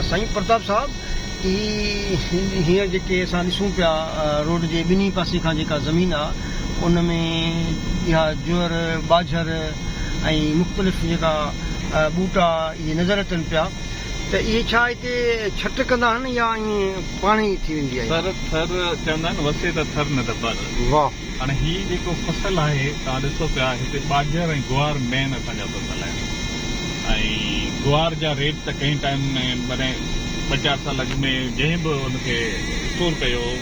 سائين پرتاب صاحب هي هينئر جيڪي اسان ڏسون پيا روڊ جي ٻنهي پاسي کان جيڪا زمين آ ان ۾ اها جوئر ٻاجهر ۽ مختلف جيڪا ٻوٽا اهي نظر اچن پيا ته اهي ڇا هتي ڇٽ ڪندا آهن يا ائين پاڻ ئي ٿي ويندي آهي. سر ٿر چوندا آهن وسي ته ٿر نه ته بر. واه. هاڻي هي جيڪو فصل آهي توهان ڏسو پيا هتي ٻاجهر ۽ گوار مين اسان جا فصل آهن ۽ گوار جا ريٽ ته ڪنهن ٽائيم ۾ معني ٻه چار سال اڳ ۾ جنهن به ان کي اسٽور ڪيو هو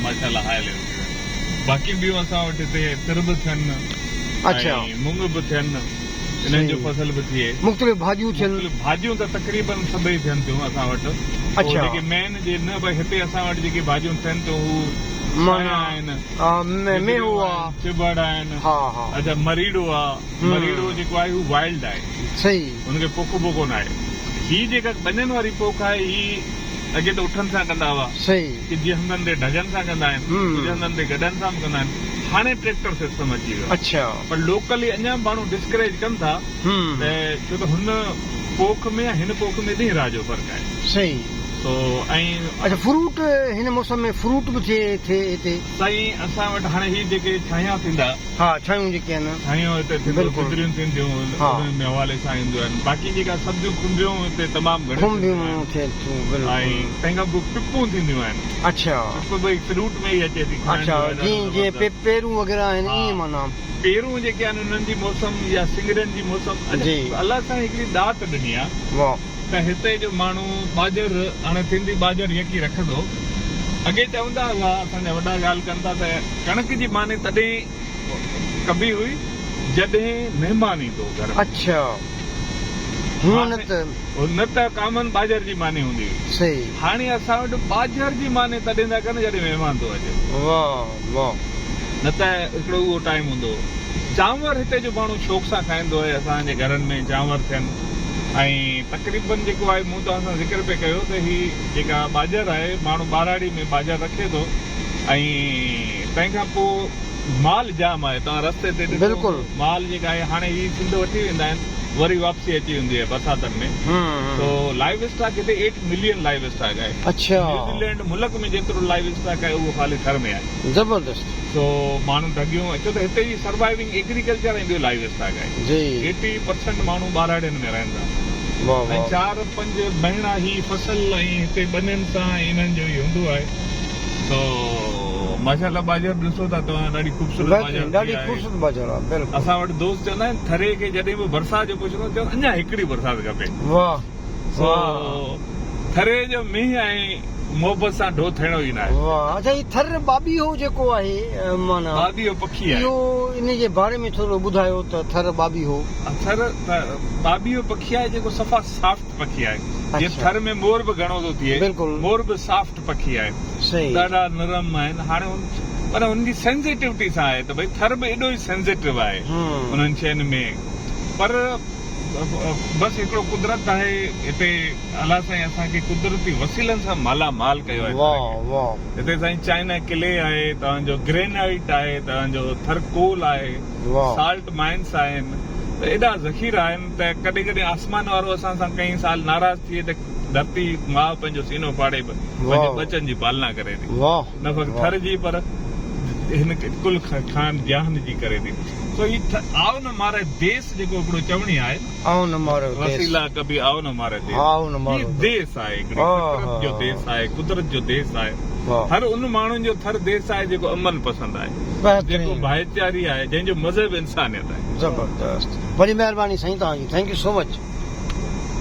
ماشاء الله هاء ليول ٿي ويو باقي ٻيون اسان وٽ هتي تر به ٿين ۽ مڱ به ٿين انهن جو فصل به ٿئي مختلف ڀاڄيون ٿين مختلف ڀاڄيون ته تقريبن سڀئي ٿين ٿيون اسان وٽ جيڪي مين جي نه ڀائي هتي اسان وٽ جيڪي ڀاڄيون ٿين ٿيون هو سايا آهن ميوو آ چڀڙ آهن اڇا مريڙو آ مريڙو جيڪو آهي هو وائلڊ آهي صحيح ان کي پوکبو ڪونه آهي هي جيڪا ٻنين واري پوک آهي هي اڳي ته اٺن سان ڪندا هئا صحيح ڪجهه هنڌن تي ڍڳن سان ڪندا آهن ڪجهه هنڌن تي گڏهن سان به ڪندا آهن هاڻي ٽريڪٽر سسٽم اچي ويو اڇا پر لوڪلي اڃا به ماڻهو ڊسڪريج ڪن ٿا ته ڇو ته هن پوک ۾ ۽ هن پوک ۾ ڏينهن رات جو فرق آهي صحيح سو ۽ اڇا فروٽ هن موسم ۾ فروٽ به ٿئي ٿئي هتي. سائين اسان وٽ هاڻي هي جيڪي ڇانيا ٿيندا. ها ڇانيون جيڪي آهن. ڇانيون هتي ٿيندو گدريون ٿينديون انهن ۾ حوالي سان اينديون آهن باقي جيڪا سبزيون کنڀيون هتي تمام گهڻيون کنڀيون ٿين ٿيون بلڪل ۽ تنهن کان پوء پپون ٿينديون آهن. اڇا. پپ به فروٽ ۾ ئي اچي ٿي کائڻ اڇا جيئن جيئن پيرون وغيره آهن ائين معنيٰ. پيرون جيڪي آهن انهن جي موسم يا سڱرين جي موسم جي. الله سائين هڪڙي ڏات ڏني آهي. واه. ته هتي جو ماڻهو ٻاجهر هاڻي ٿيندي ٻاجهر يڪي رکندو. اڳي چوندا هئا اسان جا وڏا ڳالهه ڪن ٿا ته ڪڻڪ جي ماني تڏهن ڪبي هئي جڏهن مهمان ايندو هو گهر ۾. اڇا هونء نه ته. نه ته ڪامن ٻاجهر جي ماني هوندي هئي. صحيح. هاڻي اسان وٽ ٻاجهر جي ماني تڏهن ٿا ڪن جڏهن مهمان ٿو اچي. واه واه. نه ته هڪڙو اهو ٽائيم هوندو هو. چانور هتي جو ماڻهو شوق سان کائيندو آهي اسان جي گهرن ۾ چانور ٿين ۽ تقريبن جيڪو آهي مون توهان سان ذڪر پئي ڪيو ته هي جيڪا ٻاجهر آهي ماڻهو ٻهراڙي ۾ ٻاجهر رکي ٿو ۽ تنهن کان پوء مال جام آهي توهان رستي تي ڏٺو بلڪل مال جيڪا آهي هاڻي هي سنڌ وٺي ويندا آهن وري واپسي اچي ويندي آهي برساتن ۾ سو لائيو اسٽاڪ هتي ايٽ ملين لائيو اسٽاڪ آهي اڇا نيوزيلينڊ ملڪ ۾ جيترو لائيو اسٽاڪ آهي اهو خالي ٿر ۾ آهي زبردست سو ماڻهو ڍڳيون ڇو ته هتي جي سروائيونگ ايگريڪلچر ۽ ٻيو لائيو اسٽاڪ آهي جي ايٽي پرسنٽ ماڻهو ٻهراڙين ۾ رهن ٿا واه ۽ واه چار پنج مهينا هي فصل ۽ هتي ٻنين سان ۽ انهن جو ئي هوندو آهي سو ماشاء الله ٻاجهر ڏسو ٿا توهان ڏاڍي خوبصورت ٻاجهر بهترين ٿي ڏاڍي آهي خوبصورت ٻاجهر آهي بلڪل اسان وٽ دوست چوندا آهن ٿري کي جڏهن به برسات جو پڇندو چون اڃا هڪڙي برسات کپي واه سو ٿري جو مينهن ۽ محبت سان ڍو ٿيڻو ئي ناهي. واه اڇا هي ٿر ٻاٻيهو جيڪو آهي معنيٰ ٻاٻيهو پکي آهي. اهو ان جي باري ۾ ٿورو ٻڌايو ته ٿر ٻاٻيهو. ٿر ٻاٻيهو پکي آهي جيڪو صفا سافٽ پکي آهي جيئن ٿر ۾ مور به گهڻو ٿو ٿئي بلڪل مور به سافٽ پکي آهي صحيح ڏاڍا نرم آهن هاڻي ان پر ان جي سينسيٽوٽي سان آهي ته ڀئي ٿر به ايڏو ئي سينسيٽو آهي انهن شين ۾ پر بس هڪڙو قدرت آهي هتي الله سائين اسان کي قدرتي وسيلن سان مالا مال ڪيو آهي واه واه هتي سائين چائنا ڪلي آهي توهان جو گرينائيٽ آهي توهان جو ٿرڪول آهي سالٽ مائنس آهن ته ايڏا ذخيرا آهن ته ڪڏهن ڪڏهن آسمان وارو اسان سان ڪئين سال ناراض ٿئي ته ڌرتي ماء پنهنجو سينو ڦاڙي به پنهنجي ٻچن جي پالنا ڪري ٿي نه فقط ٿر جي پر هن ڪل خان جهان جي ڪري ٿي سو هي آء نه ماري ديس جيڪو هڪڙو چوڻي آهي نه آئون نه ماريو ديس. رسيلا ڪڀي آئو نه ماري ديس. آئون نه ماريو هي ديس آهي هڪڙي فطرت جو ديس آهي قدرت جو ديس آهي هر ان ماڻهن جو ٿر ديس آهي جيڪو امن پسند آهي جيڪو ڀائيچاري آهي جنهن جو مذهب انسانيت آهي. زبردست وڏي مهرباني سائين توهان جي thank you so much.